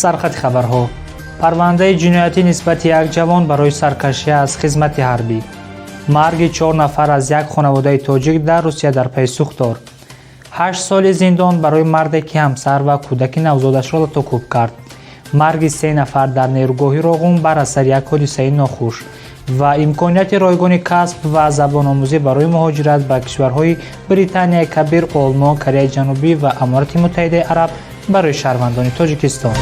Сархати хабарҳо: парвандаи ҷиноятӣ нисбати як ҷавон барои саркашӣ аз хизмати ҳарбӣ, марги 4 нафар аз як хонаводаи тоҷик дар Русия дар пайи сӯхтор, 8 соли зиндон барои марде, ки ҳамсар ва кӯдаки навзодашро латокӯб кард, марги се нафар дар нерӯгоҳи Роғун бар асари як ҳодисаи нохуш ва имконияти ройгони касб ва забономӯзӣ барои муҳоҷират ба кишварҳои Британияи Кабир, Олмон, Кореяи Ҷанубӣ ва Аморати Муттаҳидаи Араб барои шаҳрвандони Тоҷикистон.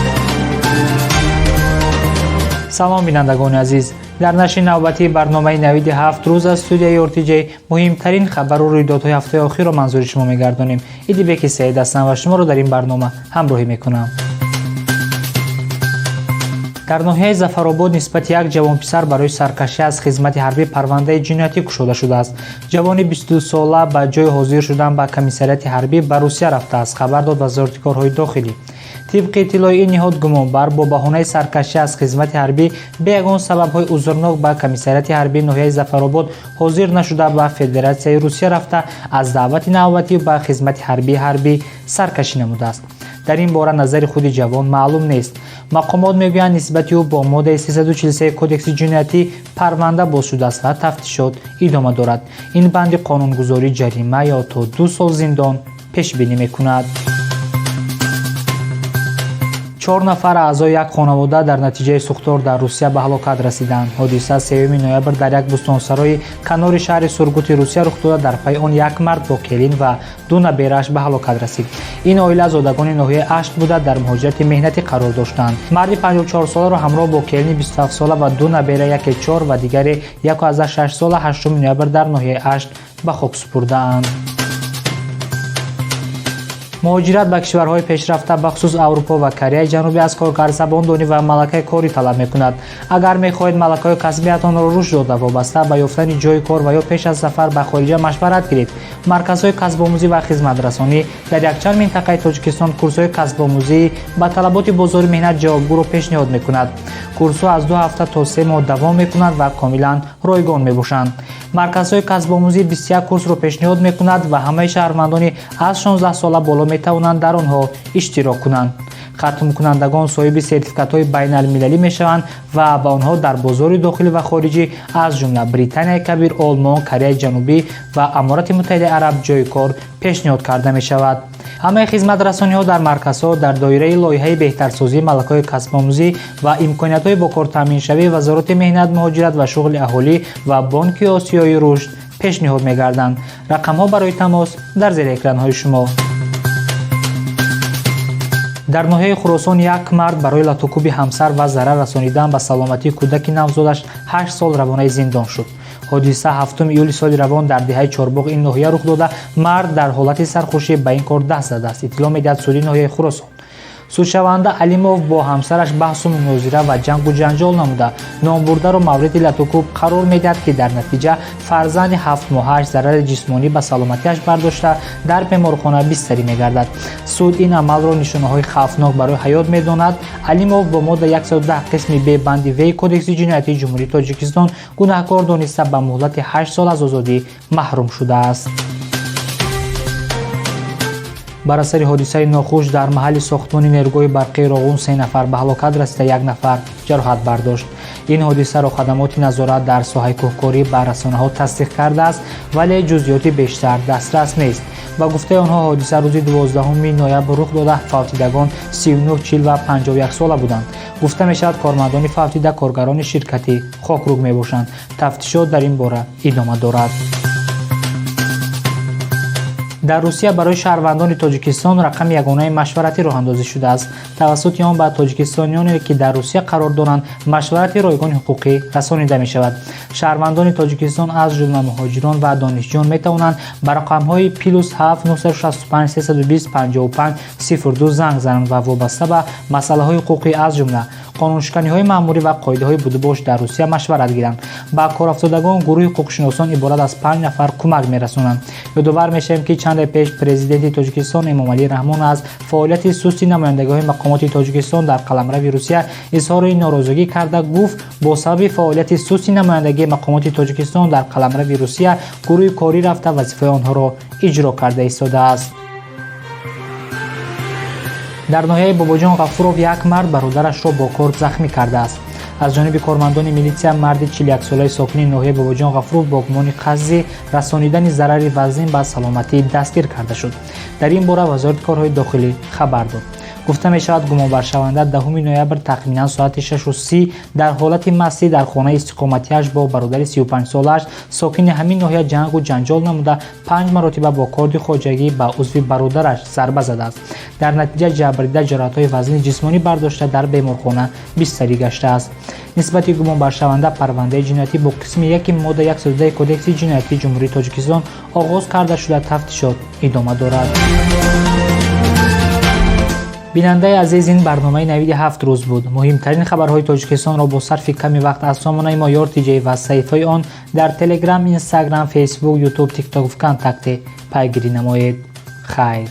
Салом, бинандагони азиз! Дар нашри навбатии барномаи «Навиди 7 рӯз» аз студияи РТҷ муҳимтарин хабару рӯйдодҳои ҳафтаи охирро манзури шумо мегардонем. Идибеки Саид ҳастам ва шуморо дар ин барнома ҳамроҳӣ мекунам. Дар ноҳияи Зафаробод нисбати як ҷавонписар барои саркашӣ аз хизмати ҳарбӣ парвандаи ҷиноятӣ кушода шудааст. Ҷавони 22сола ба ҷои ҳозир шудан ба комиссариати ҳарбӣ ба Русия рафтааст, хабар дод Вазорати корҳои дохилӣ. Тибқи иттилои ин ниҳод, гумонбар бо баҳонаи саркашӣ аз хизмати ҳарбӣ бе ягон сабабҳои узрнок ба комиссариати ҳарбии ноҳияи Зафаробод ҳозир нашуда, ба Федератсияи Русия рафта, аз даъвати навбатӣ ба хизмати ҳарбӣ саркашӣ намудааст. Дар ин бора назари худи ҷавон маълум нест. Мақомот мегӯянд, нисбати ӯ бо моддаи 343 Кодекси ҷиноятӣ парванда боз шудааст ва тафтишот идома дорад. Ин банди қонунгузорӣ ҷарима ё то 2 сол зиндон пешбинӣ мекунад. Чор нафар аъзои як хонавода дар натиҷаи сӯхтор дар Русия ба ҳалокат расиданд. Ҳодиса 3 ноябр дар як бӯстонсарои канори шаҳри Сургути Русия рух дода, дар пайи он як мард бо келин ва ду наберааш ба ҳалокат расид. Ин оила зодагони ноҳияи Ашт буда, дар муҳоҷирати меҳнатӣ қарор доштанд. Марди 54соларо ҳамроҳ бо келини 27сола ва ду набера, яке 4 ва дигаре 1,6 сола, 8 ноябр дар ноҳияи Ашт ба хок супурдаанд. Муҳоҷират ба кишварҳои пешрафта, бахусус Аврупо ва Кореяи Ҷанубӣ, аз коргар забондонӣ ва малакаи корӣ талаб мекунад. Агар мехоҳед малакаҳои касбиятонро рушд дода, вобаста ба ёфтани ҷойи кор ва ё пеш аз сафар ба хориҷа машварат гиред, марказҳои касбомӯзӣ ва хизматрасонӣ дар якчанд минтақаи Тоҷикистон курсҳои касбомӯзӣ ба талаботи бозори меҳнат ҷавобгӯро пешниҳод мекунад. Курсҳо аз 2 ҳафта то 3 моҳ давом мекунанд ва комилан ройгон мебошанд. Марказҳои касбомӯзӣ 21 курсро пешниҳод мекунад ва ҳамаи шаҳрвандони аз 16 сола боло метавонанд дар онҳо иштирок кунанд. Хатмкунандагон соҳиби сертификатҳои байналмилалӣ мешаванд ва ба онҳо дар бозори дохилӣ ва хориҷӣ, аз ҷумла Британияи Кабир, Олмон, Кореяи Ҷанубӣ ва Аморати Муттаҳидаи Араб, ҷойи кор пешниҳод карда мешавад. Ҳамаи хизматрасониҳо дар марказҳо дар доираи лоиҳаи беҳтарсозии малакаҳои касбомӯзӣ ва имкониятҳои бо кор таъминшавии Вазорати меҳнат, муҳоҷират ва шуғли аҳолӣ ва Бонки Осиёии рушд пешниҳод мегарданд. Рақамҳо барои тамос дар зери экранҳои шумо. Дар ноҳияи Хуросон як мард барои латукӯби ҳамсар ва зарар расонидан ба саломатии кӯдаки навзодаш 8 сол равонаи зиндон шуд. Ҳодиса 7 июли соли равон дар деҳаи Чорбоғ ин ноҳия рух дода, мард дар ҳолати сархӯшӣ ба ин кор даст задааст, иттилоъ медиҳад суди ноҳияи Хуросон. Судшаванда Алимов бо ҳамсараш баҳсу мунозира ва ҷангу ҷанҷол намуда, номбурдаро мавриди латукӯб қарор медиҳад, ки дар натиҷа фарзанди 7моҳааш зарари ҷисмонӣ ба саломатиаш бардошта, дар беморхона бистарӣ мегардад. Суд ин амалро нишонаҳои хавфнок барои ҳаёт медонад. Алимов бо модда 110 қисми б банди в Кодекси ҷиноятии Ҷумҳурии Тоҷикистон гунаҳкор дониста, ба муҳлати 8 сол аз озодӣ маҳрум шудааст. Бар асари ҳодисаи нохуш дар маҳалли сохтмони нерӯгоҳи барқии Роғун се нафар ба ҳалокат расида, як нафар ҷароҳат бардошт. Ин ҳодисаро хадамоти назорат дар соҳаи кӯҳкорӣ ба расонаҳо тасдиқ кардааст, вале ҷузъиёти бештар дастрас нест. Ба гуфтаи онҳо, ҳодиса рӯзи 12 ноябр рух дода, фавтидагон 39, 40 ва 51 сола буданд. Гуфта мешавад, кормандони фавтида коргарони ширкати «Хокруг» мебошанд. Тафтишот дар ин бора идома дорад. Дар Русия барои шаҳрвандони Тоҷикистон рақами ягонаи машваратӣ роҳандозӣ шудааст. Тавассути он ба тоҷикистониёне, ки дар Русия қарор доранд, машварати ройгони ҳуқуқӣ расонида мешавад. Шаҳрвандони Тоҷикистон, аз ҷумла муҳоҷирон ва донишҷӯён, метавонанд ба рақамҳои +7 965 320 55 02 занг зананд ва вобаста ба масъалаҳои ҳуқуқӣ, аз ҷумла қонуншиканиҳои маъмурӣ ва қоидаҳои будубош дар Русия, машварат гиранд. Ба корафтодагон гурӯҳи ҳуқуқшиносон иборат аз панҷ нафар кӯмак мерасонанд. Ёдовар мешавем, ки чанде пеш президенти Тоҷикистон Эмомалӣ Раҳмон аз фаъолияти сусти намояндагиҳои мақомоти Тоҷикистон дар қаламрави Русия изҳори норозигӣ карда гуфт, бо сабаби фаъолияти сусти намояндагии мақомоти Тоҷикистон дар қаламрави Русия гурӯҳи корӣ рафта, вазифаи онҳоро иҷро карда истодааст. Дар ноҳияи Бобоҷон Ғафуров як мард бародарашро бо корд захмӣ кардааст. Аз ҷониби кормандони милитсия марди 41-солаи сокини ноҳияи Бобоҷон Ғафуров бо гумони қасди расонидани зарари вазнин ба саломатӣ дастгир карда шуд. Дар ин бора Вазорати корҳои дохилӣ хабар дод. Гуфта мешавад, гумонбаршаванда 10 ноябр тахминан соати 6:30 дар ҳолати мастӣ дар хонаи истиқоматиаш бо бародари 35-солааш, сокини ҳамин ноҳия, ҷангу ҷанҷол намуда, панҷ маротиба бо корди хоҷагӣ ба узви бародараш зарба задааст. Дар натиҷа ҷабрдида ҷароҳатҳои вазнини ҷисмонӣ бардошта, дар беморхона бистарӣ гаштааст. Нисбати гумонбаршаванда парвандаи ҷиноятӣ бо қисми 1 модда 102 Кодекси ҷиноятии Ҷумҳурии Тоҷикистон оғоз карда шуда, тафтишот идома дорад. Бинандаи азиз, ин барномаи «Навиди ҳафт рӯз» буд. Муҳимтарин хабарҳои Тоҷикистонро бо сарфи ками вақт аз сомонаи мо Ёртиҷей ва саҳифаи он дар Телеграм, Инстаграм, Фейсбук, Ютуб, Тикток, Вконтакте пайгирӣ намоед. Хайр.